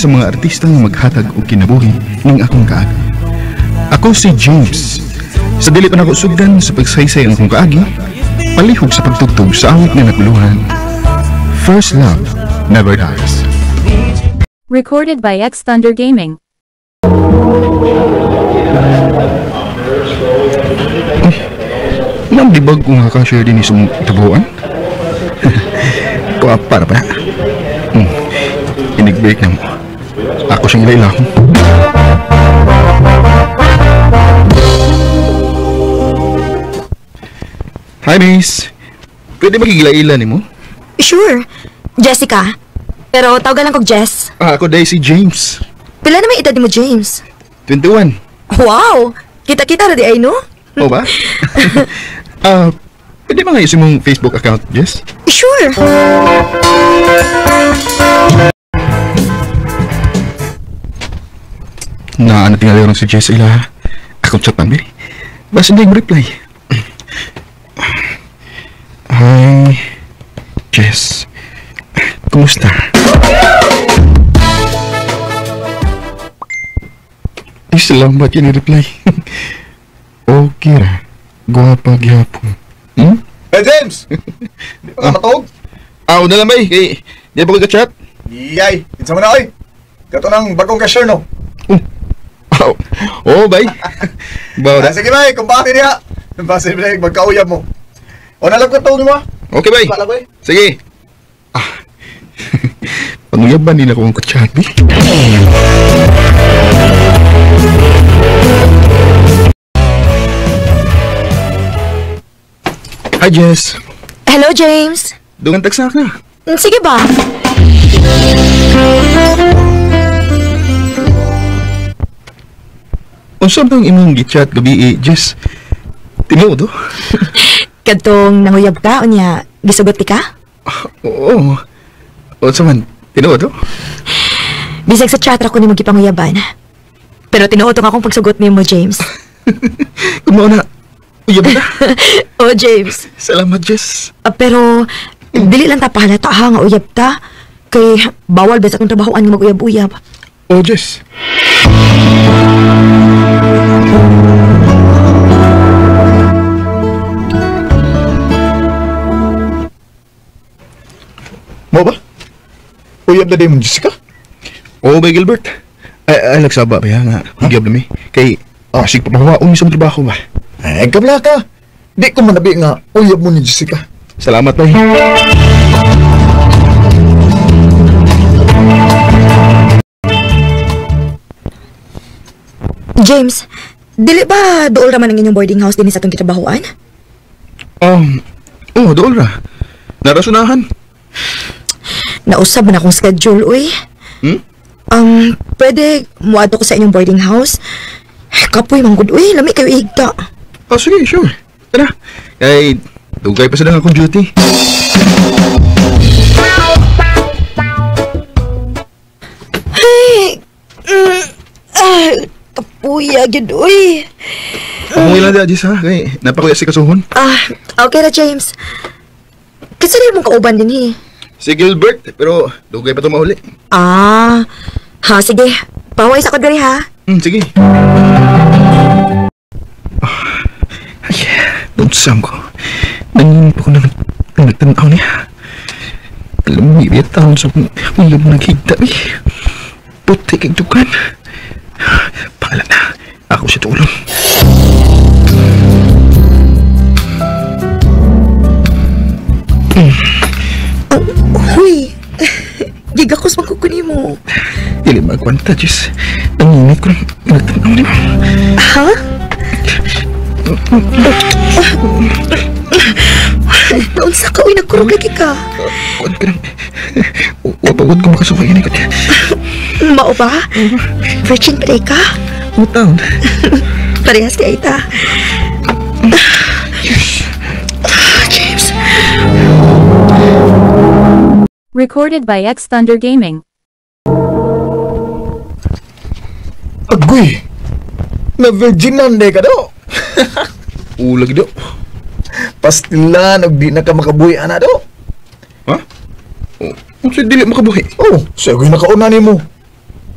sa mga artista nga maghatag og kinabuhi ning akong kaagi. Ako si James. Sa dili pa nako sugdan sa pagsaysay ang akong kaagi, palihog sa pagtugtog sa awit nga nakuluhan. First Love Never Dies. Recorded by X Thunder Gaming. Ma'am, di ba kung nakashare din isang tabuan? Kuha para pa na. Inig-break na mo. Ako siyang ilailahon. Hi, miss. Pwede ba kigilaila ni mo? Sure. Jessica. Pero tawagan lang kog Jess. Ah, ako dahil si James. Pila na may edad mo, James? 21. Wow! Kita-kita na di ay, no? O ba? Pwede ba nga isin mong Facebook account, Jess? Sure! Naano tingali rin si Jess ila. Akong chat man, be. Basta hindi mo reply. Hi, Jess. Kumusta? Ay, salamat yun i-reply. Okay ra. Guwapa gyapon. Hmm? Hey, James! Di pa ka matog? Ah, una lang bay. Kay, di ba ko ka-chat? Yay! Kinsa man na, oy! Kato ng bagong cashier, no? Oh, oh bay. Bawa Ah, na. sige, bay! Kumbati niya! Basta bay, magkauyab mo. O, nalag ko tawag mo, ah. Okay, bay. Pala, bay. Sige. Ah. Panguyaban din ako ang kachat, bay. Hi, Jess. Hello, James. Dungan tagsak na. Sige ba? Unsa bang imong gichat gabi, eh, Jess? Tinuod, oh. Kadtong nanguyab ka, unya, gisugot ti ka? Oo. Unsa man, tinuod, oh. Bisag sa chat ra ko nimo gipanguyaban. Pero tinuod tong akong pagsugot nimo, James. Kung mao na, uyab na. Oh, James. Salamat, Jess. Pero dili lang ta pahalata ha nga uyab ta. Kay bawal ba sa akong trabahoan nga mag-uyab-uyab. Oh, Jess. Mo ba? Uyab na din mo, Jessica? Oo, bay Gilbert. Ay, nagsaba ba yan nga. Uyab na mi. Kay, sige papahawaon mi sa trabaho ba? Eh, kabla ka. Di ko manabi nga uyab mo ni Jessica. Salamat, bay. James, dili ba dool raman ang inyong boarding house din sa atong gitrabahoan? Oh, dool ra. Narasunahan. Nausab man akong schedule, uy. Hmm? Pwede muadto ko sa inyong boarding house. Kapoy manggod, uy. Lami kayo ihigta. Oh, sige, sure. Tara. Kay, dugay pa sa lang akong duty. Ay, kapuya, gyud, uy. Umuwi lang di, Jess, ha? Kay, napakuya si kasuhon. Ah, okay na, James. Kasi rin mong kauban din, eh. Si Gilbert, pero dugay pa ito mahuli. Ah, ha, sige. Paway sa ko diri, ha? Sige. Ay, dunsam ko. Nangingin pa ko ng nagtanaw niya. Alam mo, ibiyat taon sa ulo mo naghigda, eh. Puti kay dugan. Pangalan na, ako siya tulong. Huy! Gigakos magkukuni mo. Dili magkwanta, Jess. Nangingin ko ng nagtanaw niya. Ha? Naunsa ka, uy, nagkurog lagi ka. Kuwan ka ng... Wapagod ko makasukay ni. Mao ba? Virgin pa ka? Utaon. Parehas kay ita. Ah, James. Recorded by X Thunder Gaming. Agoy! Na-virginan de ka do! Ulag do. Pastilan, og di na ka makabuhi, ana do. Ha? Oh, unsa dili makabuhi? Oh, siya agoy nakauna nimo.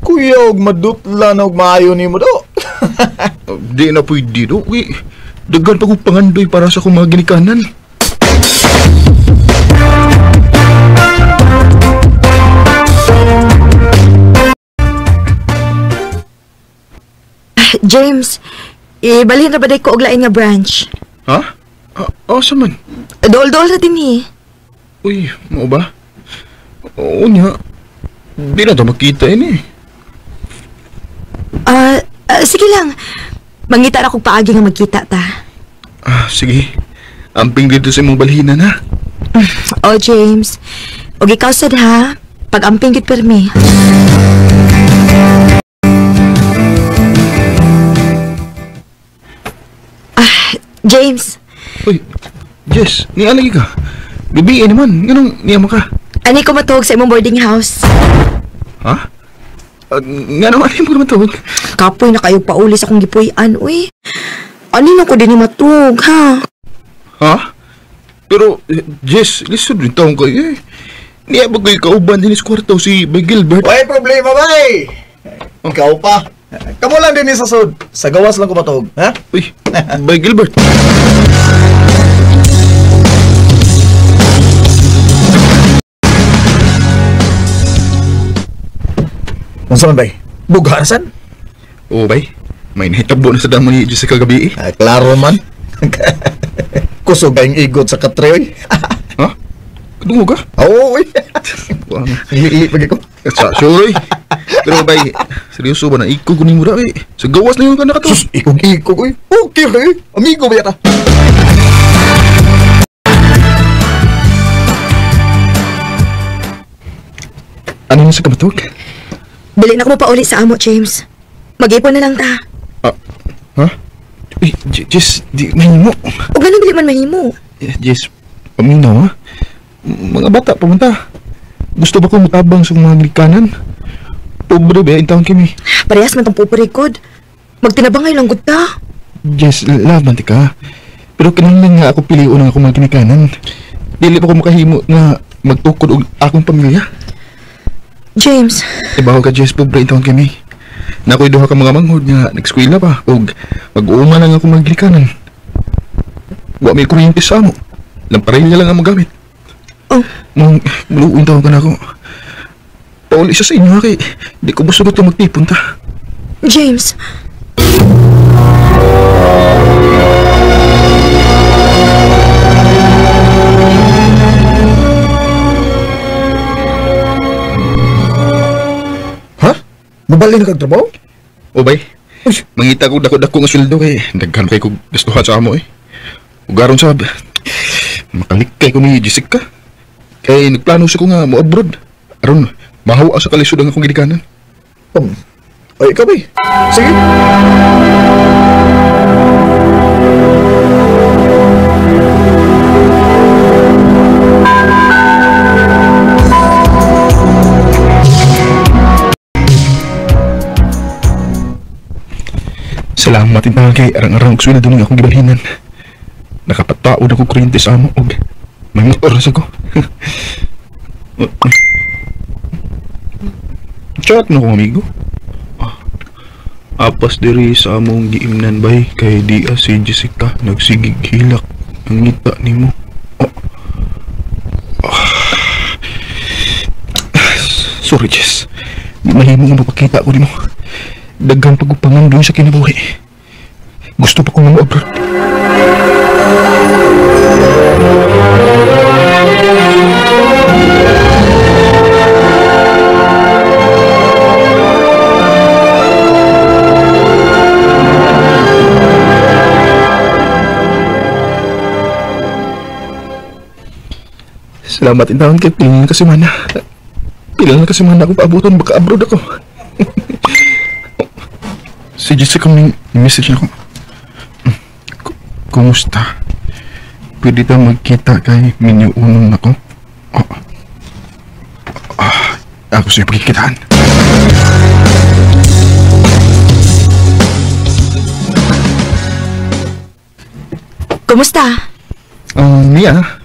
Kuya, og madutla na og maayo nimo do. Di na pwede do. Uy, daghan pa kong pangandoy para sa akong mga ginikanan. James, ibalhin na ba day ko og lain nga branch? Ha? Asa man? Dool-dool na din eh. Uy, mao ba? Oo niya. Di na ito makita yun eh. Sige lang. Mangita ra kog paagi nga magkita ta. Sige. Amping dito sa imong balhinan ha. Oh, James. Og ikaw sad ha. Pag-amping gid permi. James. Uy, Jess, ni alagi ka. Gabi eh naman. Ganong niya mo ka. Ani ko matuog sa imong boarding house. Ha? Nga naman, ano mo matuog? Kapoy na kayo pauli sa akong gipuy-an, uy. Ani na ko din ni matuog, ha? Ha? Pero, Jess, lisod rin taong kayo eh. Niya ba kayo kauban din sa kwarto si Bay Gilbert? Way problema ba eh? Ikaw pa. Kamu lang din sa sud. Sa gawas lang ko matuog, ha? Uy, Bay Gilbert. Unsa man bay? Bughasan? Oo, bay. May nahitabo na sa damo ni Jessica gabi eh. Ah, klaro man. Kusog kayong igot sa katre, oy. Ha? Kadungo ka? Oo, oy. Wala. Ili pagi ko. Sa, sure, oy. Pero bay, seryoso ba na ikog ko ni Mura, eh? Sa gawas na yun ka nakato. Sus, ikog-ikog, oy. Okay, oy. Amigo ba yata? Ano na sa kamatog? Dili na ko mapauli sa amo, James. Mag-ipon na lang ta. Ha? Uy, Jess, di mahimo. Ug ganun dili man mahimo. Jess, paminaw ha? Mga bata, pumunta. Gusto ba kong mutabang sa mga ginikanan? Pobre ba, intawon kami. Parehas man tong puparikod. Magtinabangay lang gud ta. Jess, laban ti ka. Pero kinahanglan nga ako piliun ang akong mga ginikanan. Dili pa ko makahimo nga magtukod og akong pamilya. James. Ibaho ka, Jess, pobre intawon kami. Nakoy duha ka mga manghod nga nag-eskwela pa og mag-uuma lang ako mga ginikanan. Wa may kuryente sa amo. Lamparilla lang ang magamit. Oh. Mong muluin tawag ka na ako. Pauli siya sa inyo kay di ko busog ito magtipon ta. James. Ha? Mabalin na kag trabaho? O bay, mangita ko dako-dako nga sweldo kay daghan kay kog gastuhan sa amo eh. Ug aron sab makalikay ko ni Jessica. Kay nagplano siya ko nga mo abroad. Aron mahawa sa kalisod ang akong ginikanan. Ay, ikaw bay. Sige. Salamat intahan kay arang-arang og sweldo ning akong gibalhinan. Nakapataod ako kuryente sa amo og may motor sa ko. Chat na akong amigo. Apas diri sa among giimnan bay kay di si Jessica nagsigig hilak ang ngita nimo. Oh. Sorry Jess. Di mahimo nga mapakita ko nimo. Daghang pag-upangan sa kinabuhi. Gusto pa kong mo-abroad. Salamat intaon kay pila na kasemana. Pila na kasemana ako paabuton, baka abroad ako. Si Jessica may message na ako. Kumusta? Pwede ta magkita kay minyuunon ako? Oh. Ako siya pagkikitaan. Kumusta? Niya.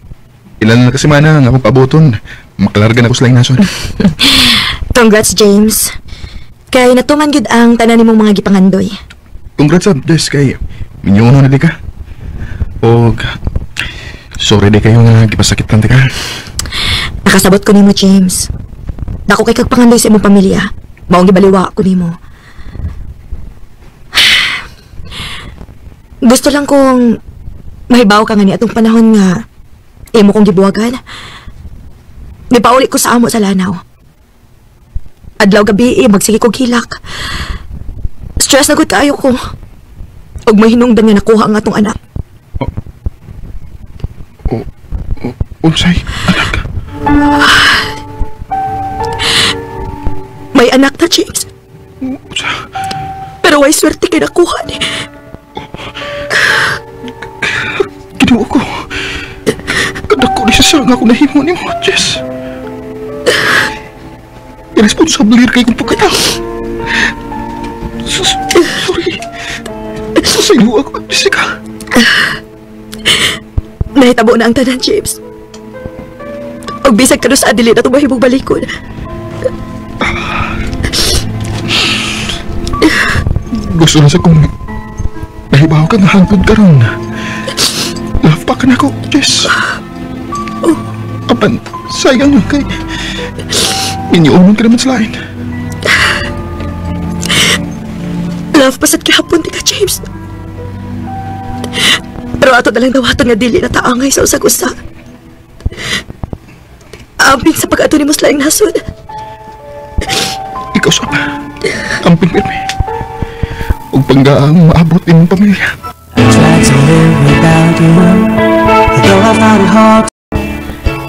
Ilan na kasi mana ang akong paabuton. Makalarga na ako sa laing nason. Congrats, James. Kay natuman gyud ang tanan nimong mga gipangandoy. Congrats sa Jess kay minyono na di ka. Og sorry di kayo nga gipasakitan di ka. Nakasabot ko nimo, James. Dako kay kag pangandoy sa imong pamilya. Maong gibaliwa ko nimo. Gusto lang kong mahibaw ka nga ni atong panahon nga imo kong gibuwagan. Nipauli ko sa amo sa Lanao. Adlaw gabi magsige kog hilak. Stress na gud kaayo ko. Og may hinungdan nga nakuha ang atong anak. Unsay, anak? May anak na, James. Unsa? Pero way swerte kay nakuha ni. Ginoo ko. Kadako ni sa nga ako nahimo nimo, Jess. Irresponsable kay kong pagkatao. Sorry. Sasaylo ako, Jessica. Nahitabo na ang tanan, James. Og bisag kanos sa dili na tumahimong balikon. Gusto na sa kong nahibaw ka nga hangtod karon. Love pa ka na ko, Jess. Apan, sayang na kay inyuonon ka naman sa lain. Love pasad kihapon di ka, James. Pero ato na lang dawaton nga dili na taangay sa usag-usa. Amping sa pag-ato ni mo sa laing nasod. Ikaw sab. Amping pirmi. Ug panggaang maabot imong pamilya.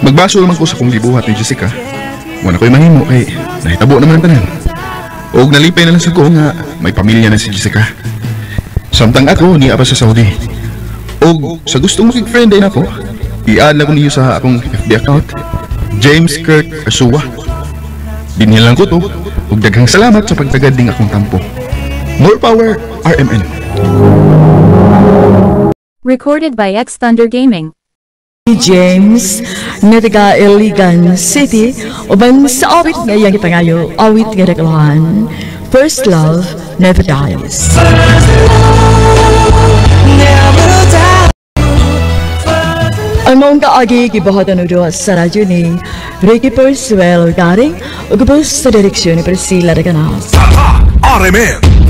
Magbaso naman ko sa kong gibuhat ni Jessica. Wala ko'y mahimo kay nahitabo naman ang tanan. Og nalipay na lang sa ko nga may pamilya na si Jessica. Samtang ako niya pa sa Saudi. Og sa gustong makig-friend din ako, i-add lang ko niyo sa akong FB account, James Kirk Asua. Dinhi lang ko to, ug daghang salamat sa pagtagad ning akong tampo. More power, RMN. Recorded by X Thunder Gaming. James nga taga Iligan City uban sa awit nga iyang ipangayo, awit nga dakalahan, First Love Never Dies. Ang maong kaagi gibuhatan og duha sa radyo ni Ricky Persuelo Garing ug sa direksyon ni Priscilla Reganas. RMN.